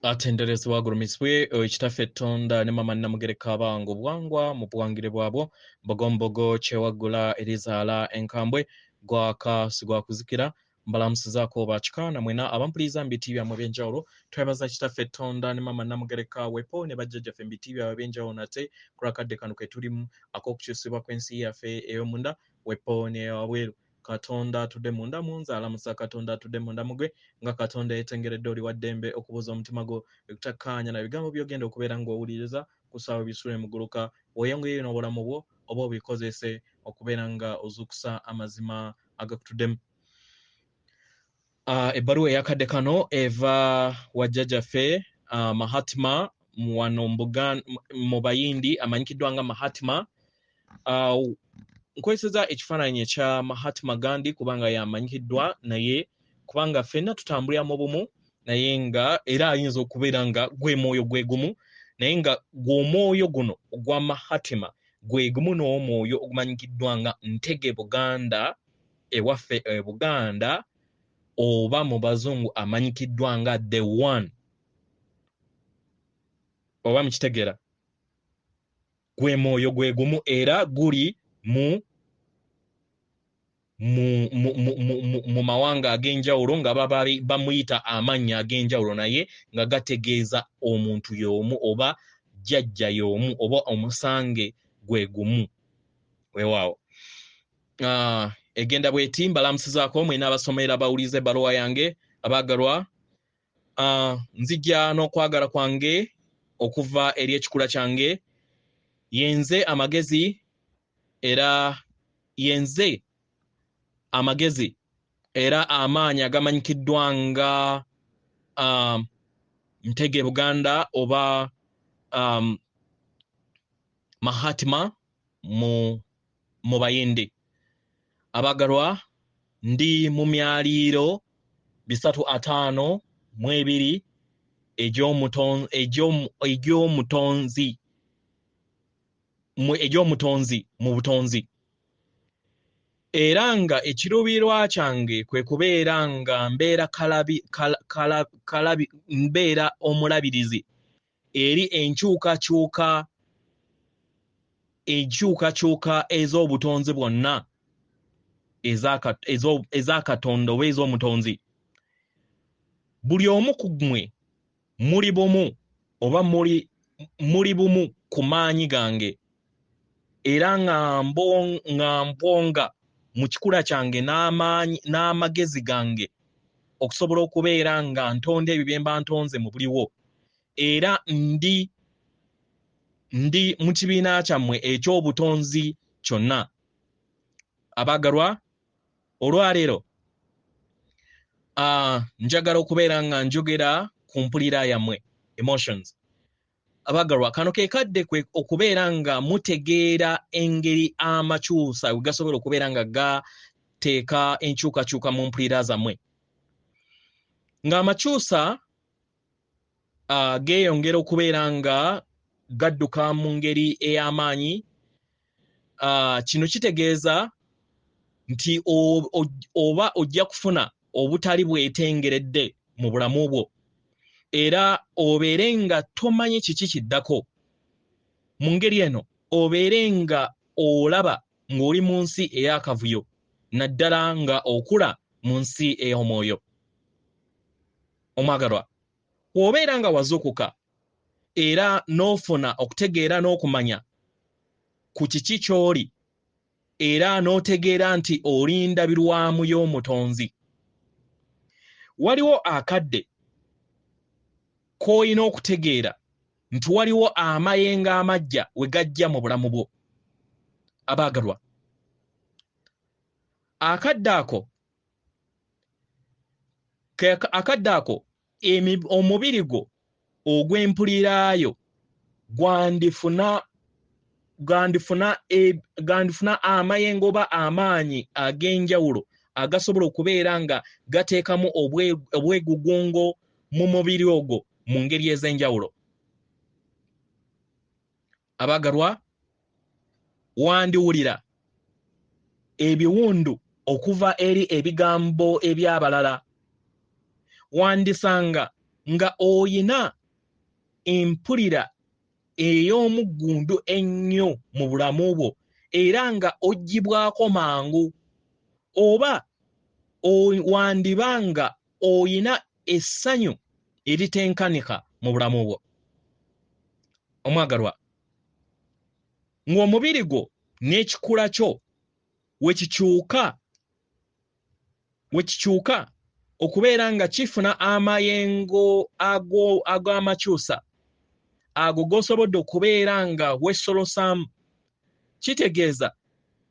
Atenderezebwa agulumizibwe oyo Kitaffe Ttonda ne Maama Nnamugereka abawanga obuwangwa mu buwangire bwabwo, Mbogombogo kyewaggula erizaala enkambwe, gwaka sigwakuzikira. Mbalamusizaako bakika na mwena abampuliriza mu biti byammwe eby'enjawulo. Twebaza Kitaffe Ttonda ne Maama Nnamugereka wepo ne bajjajjaffe mu biti byabwe eby'enjawulo nate ku lw'akadde kano ke tulimu ak'okukyusibwa kw'ensi yaffe ey'omunda wepo n'eyawabweru. Katonda atudde munda mu nze alamusa Katonda atudde munda mu gwe nga Katonda yeetengeredde oli wa ddembe okubuuza omutima gwo ekutakkaanya na bigambo by'ogenda okubeera ng'owuliriza kusaba bisule muguluka weeyongereyo n'obulamu bwo oba obikozese okubeera nga ozuukusa amazima agakutuddemu. Ebbaluwa eyakadde kano eva wa jjajjaffe Mahatma wano mu Bayindi amanyikiddwa nga Mahatma. Nkozeseza ekifaananyi ekya Mahatma Gandhi kubanga yamanyikiddwa, naye kubanga ffenna tutambulira mu bumu, naye nga era ayinza okubeera nga gwe mwoyo gwe gumu, naye nga gw'omwoyo guno ogwa Mahatma gwe gumu n'omwoyo ogumanyikiddwa nga Ntege Buganda ewaffe e Buganda, oba mu bazungu amanyikiddwa nga The One, oba mukitegeera, gwe mwoyo gwe gumu era guli mu mawanga ag'enjawulo nga bamuyita amannya ag'enjawulo, naye nga gategeeza omuntu y'omu oba jjajja y'omu oba omusange gwe gumu. Weewaawo. Egenda bweti, mbalamusizaako mwena abasomera abawuliza ebbaluwa yange abaagalwa. Nzija n'okwagala kwange okuva eri ekikula kyange, yenze amagezi era yenze amagezi era amaanyi agamanyikiddwa nga Ntege Buganda oba Mahatma mu Bayindi. Abagalwa, ndi mu myaliiro 352 egy'omutonzi mu butonzi, era nga ekiruubirirwa kyange kwe kubeera nga mbeera mbeera omulabirizi eri enkyukakyuka ez'obutonzi bwonna eza Katonda oba ez'omutonzi. Buli omu ku mmwe muli bumu oba muli bumu ku maanyi gange, era nga mbonga mu kikula kyange n'amagezi gange okusobola okubeera nga ntonda ebyo bye mba ntonze mu buliwo, era ndi mu kibiina kyammwe eky'obutonzi kyonna. Abaagalwa, olwaleero njagala okubeera nga njogera ku mpulira yammwe, emotions. Abaagalwa, kano ke kadde kwe okubeera nga mutegeera engeri amakyusa we gasobola okubeera nga gateeka enkyukakyuka mu mpulira zammwe. Ng'amakyusa geeyongera okubeera nga gadduka mu ngeri ey'amaanyi, kino kitegeeza nti oba ojja kufuna obutali bwetengeredde mu bulamu bwo, era obeere nga tomanyi kiki kiddako. Mu ngeri eno obeere nga olaba ng'oli mu nsi ey'akavuyo, naddala nga okula mu nsi ey'omwoyo. Omwagalwa, bw'obeera nga wazuukuka era n'ofuna okutegeera n'okumanya ku kiki ky'oli, era n'otegeera nti oli ndabirwamu y'omutonzi, waliwo akadde k'olina okutegeera nti waliwo amayengo amajja we gajja mu bulamu bwo. Abaagalwa, akadde ako omubiri gwo ogw'empuliraayo gwandifuna amayengo oba amaanyi ag'enjawulo agasobola okubeera nga gateekamu obwegugungo mu mubiri ogwo mu ngeri ez'enjawulo. Abaagalwa, wandiwulira ebiwundu okuva eri ebigambo eby'abalala, wandisanga nga oyina empulira ey'omuggundu ennyo mu bulamu bwo era nga oggyibwako mangu, oba wandiba nga oyina essanyu eritenkanika mu bulamu bwo. Omwagalwa, ng'omubiri gwo n'ekikula kyo wekikyuka okubeera nga kifuna amayengo ag'amakyusa ago g'osobodde okubeera nga weesolosaamu, kitegeeza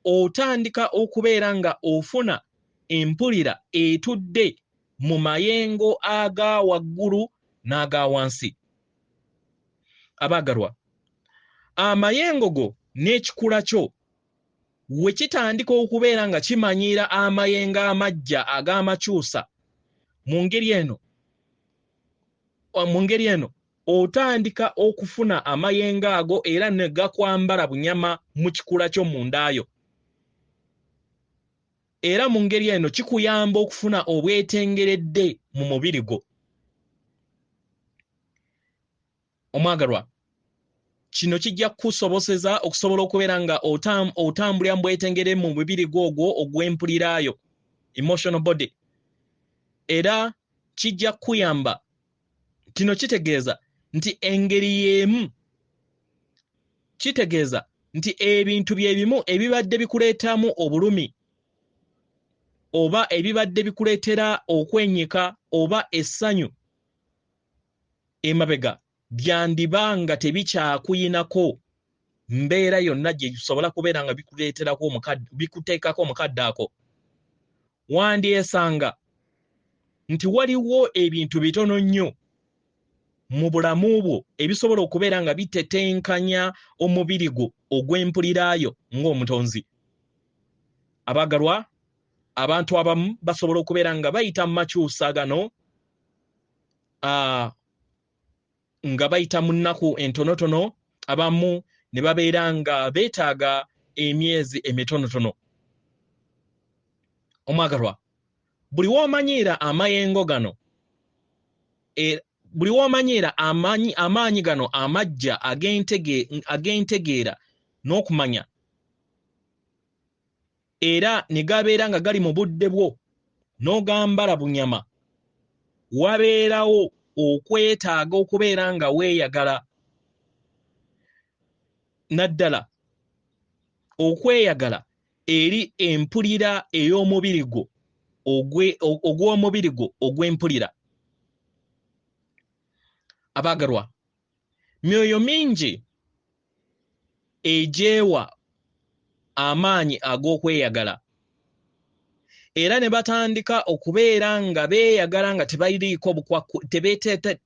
otandika okubeera nga ofuna empulira etudde mu mayengo aga waggulu n'aga wansi. Abaagalwa, amayengo go n'ekikula kyo we kitandika okubeera nga kimanyiira amayengo amajja ag'amakyusa, mu ngeri eno otandika okufuna amayengo ago era ne gakwambala bunyama mu kikula kyo mundaayo. Era mu ngeri eno kikuyamba okufuna obwetengeredde mu mubiri gwo. Omwagalwa, kino kijja kukusoboseza okusobola okubeera nga otambulira mu bwetengere mu mubiri gwo ogwo ogw'empulirayo, emotional body. Era kijja kukuyamba. Kino kitegeeza nti engeri y'emu, kitegeeza nti ebintu bye bimu ebibadde bikuleetamu obulumi oba ebibadde bikuleetera okwenyika oba essanyu emabega byandiba nga tebikyakuyinako mbeera yonna gye bisobola kubeera nga bikuteekako omukadde ako. Wandyesanga nti waliwo ebintu bitono nnyo mu bulamu bwo ebisobola okubeera nga bitetenkanya omubiri gwo ogw'empulirayo ng'omutonzi. Abaagalwa, abantu abamu basobola okubeera nga bayita mu makyusa gano, nga bayita mu nnaku entonotono, abamu ne babeera nga beetaaga emyezi emitonotono. Omwagalwa, buli w'omanyiira amayengo gano, buli w'omanyiira amaanyi gano amajja ag'entegeera n'okumanya, era ne gabeera nga gali mu budde bwo n'ogambala bunyama, wabeerawo okwetaaga okubeera nga weeyagala, naddala okweyagala eri empulira ey'omubiri gwo ogw'omubiri gwo ogw'empulira. Abaagalwa, myoyo mingi egyewa amaanyi ag'okweyagala era ne batandika okubeera nga beeyagala nga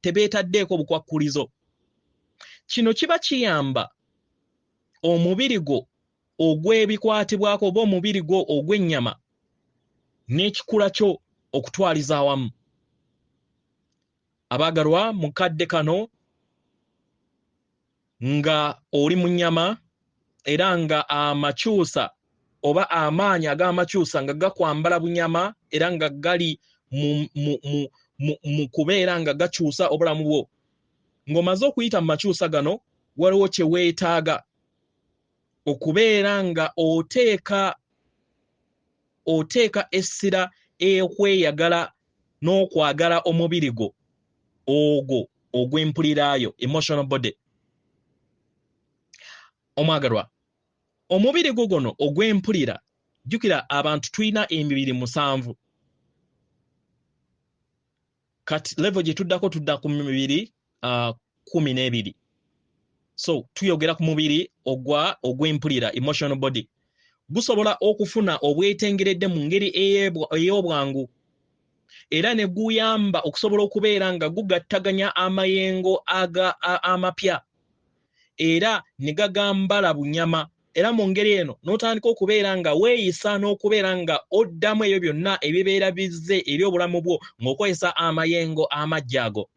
tebeetaddeeko bukwakkulizo. Kino kiba kiyamba omubiri gwo ogw'ebikwatibwako oba omubiri gwo ogw'ennyama n'ekikula kyo okutwaliza awamu. Abaagalwa, mu kadde kano nga oli mu nnyama era nga amakyusa oba amaanyi ag'amakyusa nga gakwambala bunyama era nga gali mu kubeera nga gakyusa obulamu bwo, ng'omaze okuyita mu makyusa gano, waliwo kye weetaaga okubeera nga oteeka essira ekweyagala n'okwagala omubiri gwo ogwo ogw'empulirayo, emotional body. Omwagalwa, omubiri gwo guno ogw'empulira, jjukira abantu tulina emibiri 7. Kati level gye tuddako, tudda ku mibiri 12. So tuyogera ku mubiri ogw'empulira, emotional body. Gusobola okufuna obwetengeredde mu ngeri ey'obwangu era ne guyamba okusobola okubeera nga gugattaganya amayengo amapya era ne gagambala bunyama. Era mu ngeri eno n'otandika okubeera nga weeyisa n'okubeera nga oddamu ebyo byonna ebibeera bizze eri obulamu bwo ng'okozesa amayengo amajja ago.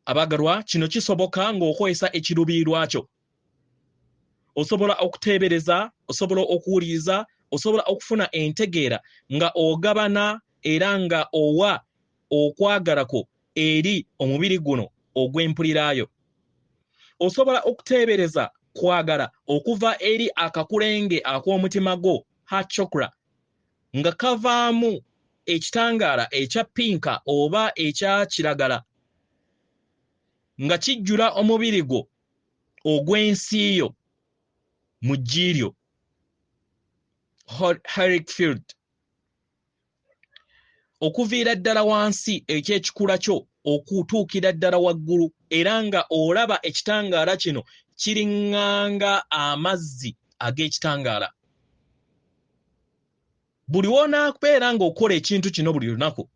Abaagalwa, kino kisoboka ng'okozesa ekiruubirirwa kyo. Osobola okuteebereza, osobola okuwuliriza, osobola okufuna entegeera nga ogabana era nga owa okwagala kwo eri omubiri guno ogw'empulirayo? Osobola okuteebereza kwagala okuva eri akakulenge ak'omutima gwo, heart chakra, nga kavaamu ekitangaala ekya pinka oba ekya kiragala, nga kijjula omubiri gwo ogw'ensi yo mu ggi lyo, Herrick Field, okuviira ddala wansi eky'ekikula kyo okutuukira ddala waggulu, era nga olaba ekitangaala kino kiriŋŋanga amazzi ag'ekitangaala. Buli w'onaabeera ng'okola ekintu kino buli lunaku,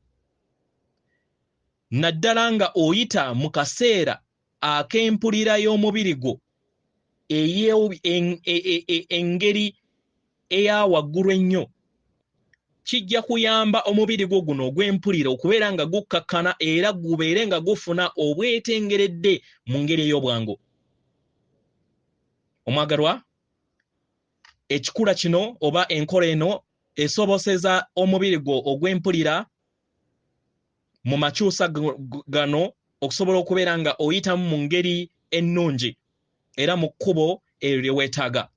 naddala nga oyita mu kaseera ak'empulira y'omubiri gwo engeri eya waggulu ennyo, kijja kuyamba omubiri gwo guno ogw'empulira okubeera nga gukkakkana era gubeere nga gufuna obwetengeredde mu ngeri ey'obwangu. Omwagalwa, ekikula kino oba enkola eno esoboseza omubiri gwo ogw'empulira mu makyusa gano okusobola okubeera nga oyitamu mu ngeri ennungi era mu kkubo eryo lye weetaaga.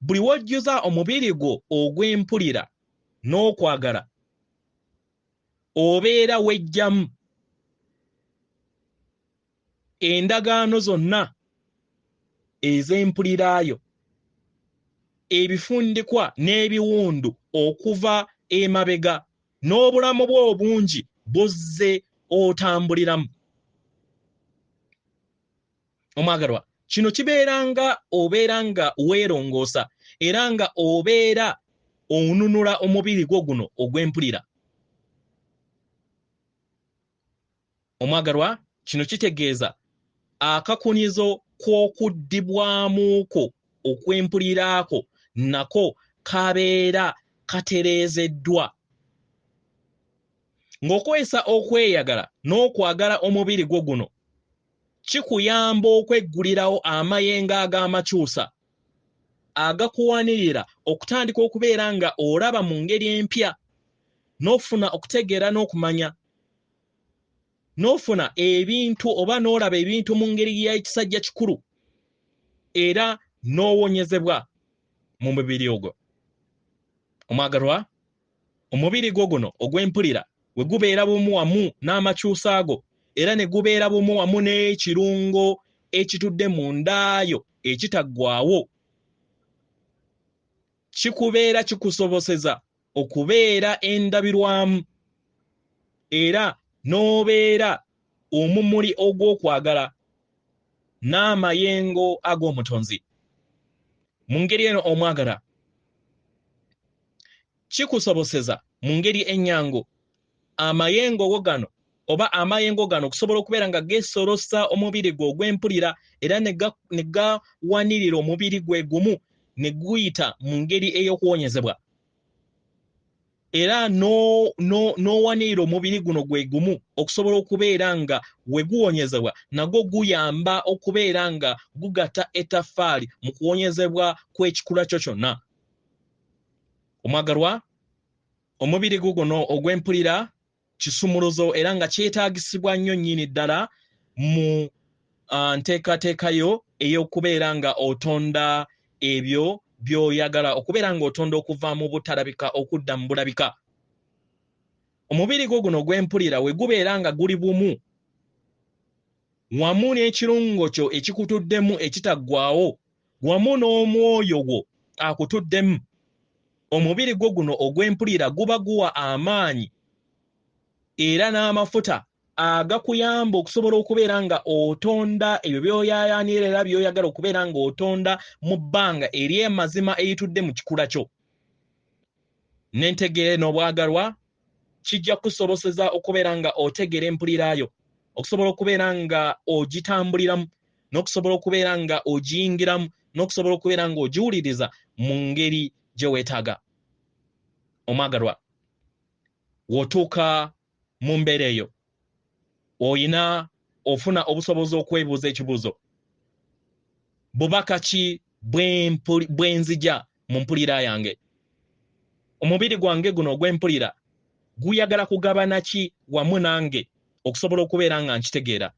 Buli w'ojjuza omubiri gwo ogw'empulira n'okwagala, obeera wejjamu endagaano zonna ez'empulirayo, ebifundikwa n'ebiwundu okuva emabega n'obulamu bwo obungi buzze otambuliramu. Omwagalwa, kino kibeera nga obeera nga weerongoosa era nga obeera onunula omubiri gwo guno ogw'empulira. Omwagalwa, kino kitegeeza akakunizo k'okuddibwamu kwo okw'empuliraako nako kabeera katereezeddwa. Ng'okozesa okweyagala n'okwagala omubiri gwo guno, kikuyamba okweggulirawo amayengo ag'amakyusa agakuwanirira okutandika okubeera nga olaba mu ngeri empya, n'ofuna okutegeera n'okumanya, n'ofuna ebintu oba n'olaba ebintu mu ngeri y'ekisajja kikulu, era n'owonyezebwa mu mubiri ogwo. Omwagalwa, omubiri gwo guno ogw'empulira we gubeera bumu wamu n'amakyusa ago, era ne gubeera bumu wamu n'ekirungo ekitudde mu ndaayo ekitaggwaawo, kikubeera kikusoboseza okubeera endabirwamu era n'obeera omumuli ogw'okwagala n'amayengo ag'omutonzi. Mu ngeri eno omwagala, kikusoboseza mu ngeri ennyangu amayengo go gano oba amayengo gano okusobola okubeera nga geesolosa omubiri gwe ogw'empulira era ne gawanirira omubiri gwe gumu ne guyita mu ngeri ey'okuwonyezebwa, era n'owanirira omubiri guno gwe gumu okusobola okubeera nga we guwonyezebwa nagwo guyamba okubeera nga gugatta ettaffaali mu kuwonyezebwa kw'ekikula kyo kyonna. Omwagalwa, omubiri gwo guno ogw'empulira kisumuluzo era nga kyetaagisibwa nnyo nnyini ddala mu nteekateeka yo ey'okubeera nga otonda ebyo by'oyagala okubeera ng'otonda okuva mu butalabika okudda mu bulabika. Omubiri gwo guno ogw'empulira we gubeera nga guli bumu wamu n'ekirungo kyo ekikutuddemu ekitaggwaawo wamu n'omwoyo gwo akutuddemu, omubiri gwo guno ogw'empulira guba guwa amaanyi era n'amafuta agakuyamba okusobola okubeera nga otonda ebyo by'oyaayaanira era by'oyagala okubeera ng'otonda mu bbanga ery'amazima eritudde mu kikula kyo. N'entegeera n'obwagalwa kijja kukusoboseza okubeera nga otegeera empulirayo, okusobola okubeera nga ogitambuliramu, n'okusobola okubeera nga ogiyingiramu, n'okusobola okubeera nga ogiwuliriza mu ngeri gye weetaaga. Omwagalwa, w'otuuka mu mbeera eyo, oyina ofuna obusobozi okwebuuza ekibuuzo, bubaka ki bwenzija mu mpulira yange? Omubiri gwange guno ogw'empulira Guyagala kugabana ki wamu nange okusobola okubeera nga nkitegeera?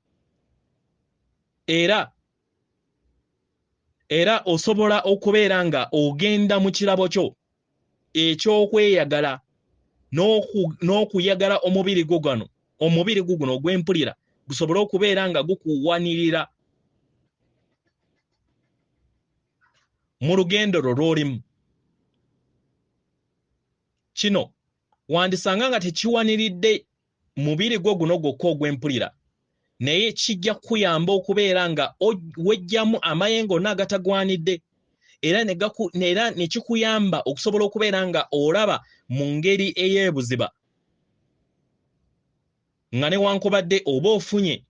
Era osobola okubeera nga ogenda mu kirabo kyo ekyokweyagala n'okuyagala omubiri gwo gano, omubiri gwo guno ogw'empulira gusobole okubeera nga gukuwanirira mu lugendo lwo lw'olimu. Kino wandisanga nga tekiwaniridde mubiri gwo guno gwokka ogw'empulira, naye kijja kukuyamba okubeera nga wejjamu amayengo gonna agatagwanidde, era ne kikuyamba okusobola okubeera nga olaba mu ngeri ey'ebuziba, nga newankubadde oba ofunye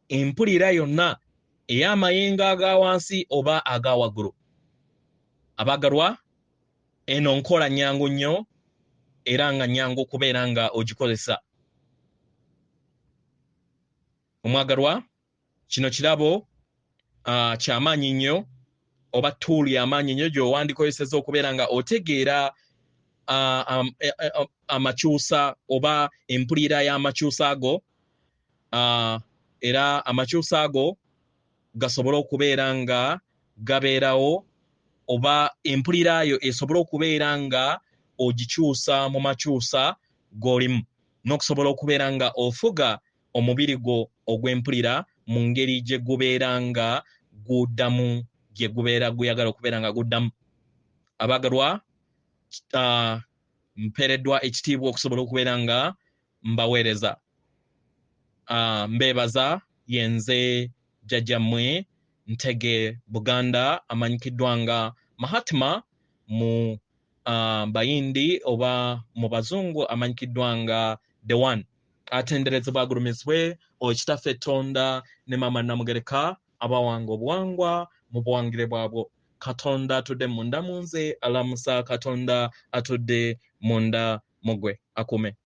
empulira yonna ey'amayengo aga wansi oba aga waggulu. Abaagalwa, eno nkola nnyangu nnyo era nga nnyangu okubeera nga ogikozesa. Omwagalwa, kino kirabo kyamaanyi nnyo oba tool y'amaanyi nnyo gy'owandikozesezza okubeera nga otegeera amakyusa oba empulira y'amakyusa ago, era amakyusa ago gasobole okubeera nga gabeerawo, oba empulira yo esobole okubeera nga ogikyusa mu makyusa g'olimu, n'okusobola okubeera nga ofuga omubiri gwo ogw'empulira mu ngeri gye gubeera nga guddamu, gye gubeera guyagala okubeera nga guddamu. Abaagalwa, mpeereddwa ekitiibwa okusobola okubeera nga mbaweereza. Mbeebaza, yenze jjajjammwe Ntege Buganda, amanyikiddwa nga Mahatma mu Bayindi oba mu Bazungu amanyikiddwa nga The One. Atenderezebwa agulumizibwe Kitaffe Tonda ne Maama Namugereka, abawanga obuwangwa mu buwangire bwabwo. Katonda atudde munda mu nze alamusa Katonda atudde munda mu ggwe. Akuume.